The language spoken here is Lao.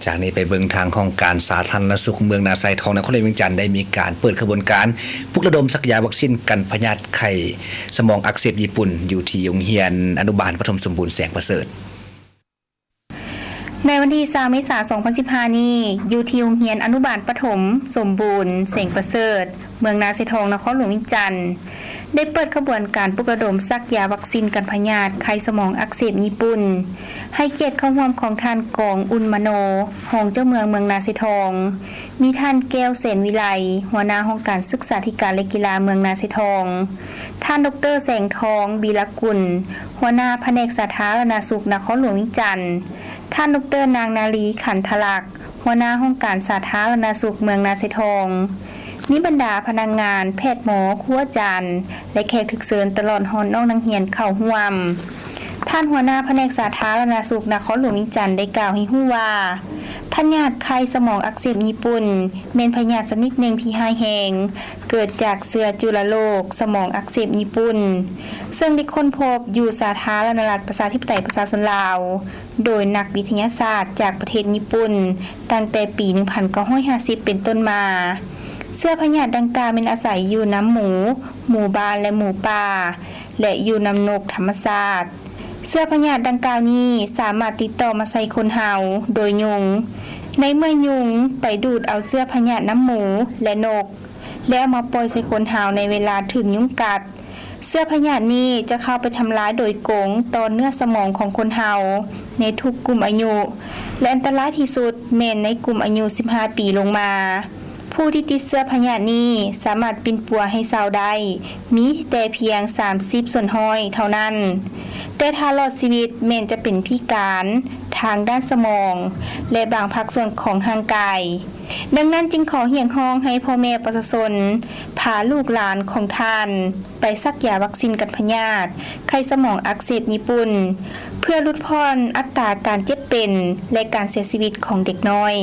ຈາກນີ້ໄປເບິ່ງທາງຫ້ອງການສາທາລະນະສຸກເມືອງນາຊາຍທອງ ນະຄອນຫຼວງວຽງຈັນ ໄດ້ມີການເປີດຂະບວນການປຸກລະດົມສັກຢາວັກຊີນກັນພະຍາດໄຂ້ສະໝອງອັກເສບຍີ່ປຸ່ນ ຢູ່ທີ່ໂຮງຮຽນອະນຸບານປະຖົມສົມບູນແສງປະເສີດ. ໃນວັນທີຊາວ ເມສາ ສອງພັນສິບຫ້ານີ້ ຢູ່ທີ່ໂຮງຮຽນອະນຸບານປະຖົມສົມບູນແສງປະເສີດ ເມືອງນາຊາຍທອງ ນະຄອນຫຼວງວຽງຈັນ ໄດ້ເປີດຂະບວນການປຸກລະດົມສັກຢາວັກຊີນກັນພະຍາດໄຂ້ສະໝອງອັກເສບຍີ່ປຸ່ນ ໃຫ້ກຽດເຂົ້າຮ່ວມຂອງທ່ານ ກອງ ອຸ່ນມະໂນ ຮອງເຈົ້າເມືອງເມືອງນາຊາຍທອງ, ມີທ່ານ ແກ້ວ ແສນວິໄລ ຫົວໜ້າຫ້ອງການສຶກສາທິການ ແລະ ກິລາເມືອງນາຊາຍທອງ, ທ່ານ ດອກເຕີ ແສງທອງ ບີລະກຸນ ຫົວໜ້າພະແນກສາທາລະນະສຸກນະຄອນຫຼວງວຽງຈັນ, ທ່ານ ດອກເຕີ ນາງ ນາລີ ຂັນທະລັກ ຫົວໜ້າຫ້ອງການສາທາລະນະສຸກເມືອງນາຊາຍທອງ, ມີບັນດາພະນັກງານ, ແພດໝໍ, ຄູອາຈານ ແລະ ແຂກຖືກເຊີນ ຕະຫຼອດຮອດນ້ອງນັກຮຽນເຂົ້າຮ່ວມ. ທ່ານຫົວໜ້າພະແນກສາທາລະນະສຸກນະຄອນຫຼວງວຽງຈັນ ໄດ້ກ່າວໃຫ້ຮູ້ວ່າ ພະຍາດໄຂ້ສະໝອງອັກເສບຍີ່ປຸ່ນ ແມ່ນພະຍາດຊະນິດໜຶ່ງທີ່ຮ້າຍແຮງ ເກີດຈາກເຊື້ອຈຸລະໂລກສະໝອງອັກເສບຍີ່ປຸ່ນ ເຊິ່ງໄດ້ຄົ້ນພົບຢູ່ສາທາລະນະລັດ ປະຊາທິປະໄຕ ປະຊາຊົນລາວ ໂດຍນັກວິທະຍາສາດຈາກປະເທດຍີ່ປຸ່ນ ຕັ້ງແຕ່ປີໜຶ່ງພັນເກົ້າຮ້ອຍຫ້າສິບເປັນຕົ້ນມາ. ເຊື້ອພະຍາດດັ່ງກ່າວແມ່ນອາໄສຢູ່ນຳໝູ, ໝູບ້ານ ແລະ ໝູປ່າ ແລະ ຢູ່ນຳນົກທຳມະຊາດ. ເຊື້ອພະຍາດດັ່ງກ່າວນີ້ສາມາດຕິດຕໍ່ມາໃສ່ຄົນເຮົາໂດຍຍຸງ ໃນເມື່ອຍຸງໄປດູດເອົາເຊື້ອພະຍາດນຳໝູ ແລະ ນົກ ແລ້ວມາປ່ອຍໃສ່ຄົນເຮົາໃນເວລາຖືກຍຸງກັດ. ເຊື້ອພະຍາດນີ້ຈະເຂົ້າໄປທຳລາຍໂດຍກົງຕໍ່ເນື້ອສະໝອງຂອງຄົນເຮົາໃນທຸກກຸ່ມອາຍຸ ແລະ ອັນຕະລາຍທີ່ສຸດແມ່ນໃນກຸ່ມອາຍຸສິບຫ້າປີລົງມາ. ຜູ້ທີ່ຕິດເຊື້ອພະຍາດນີ້ສາມາດປິ່ນປົວໃຫ້ເຊົາໄດ້ມີແຕ່ພຽງສາມສິບສ່ວນຮ້ອຍເທົ່ານັ້ນ, ແຕ່ຖ້າລອດຊີວິດແມ່ນຈະເປັນພິການທາງດ້ານສະໝອງ ແລະ ບາງພາກສ່ວນຂອງຮ່າງກາຍ. ດັ່ງນັ້ນຈຶ່ງຂໍຮຽກຮ້ອງໃຫ້ພໍ່ແມ່ປະຊາຊົນ ພາລູກຫຼານຂອງທ່ານໄປສັກຢາວັກຊີນກັນພະຍາດໄຂ້ສະໝອງອັກເສບຍີ່ປຸ່ນ ເພື່ອຫຼຸດຜ່ອນອັດຕາການເຈັບເປັນ ແລະ ການເສຍຊີວິດຂອງເດັກນ້ອຍ.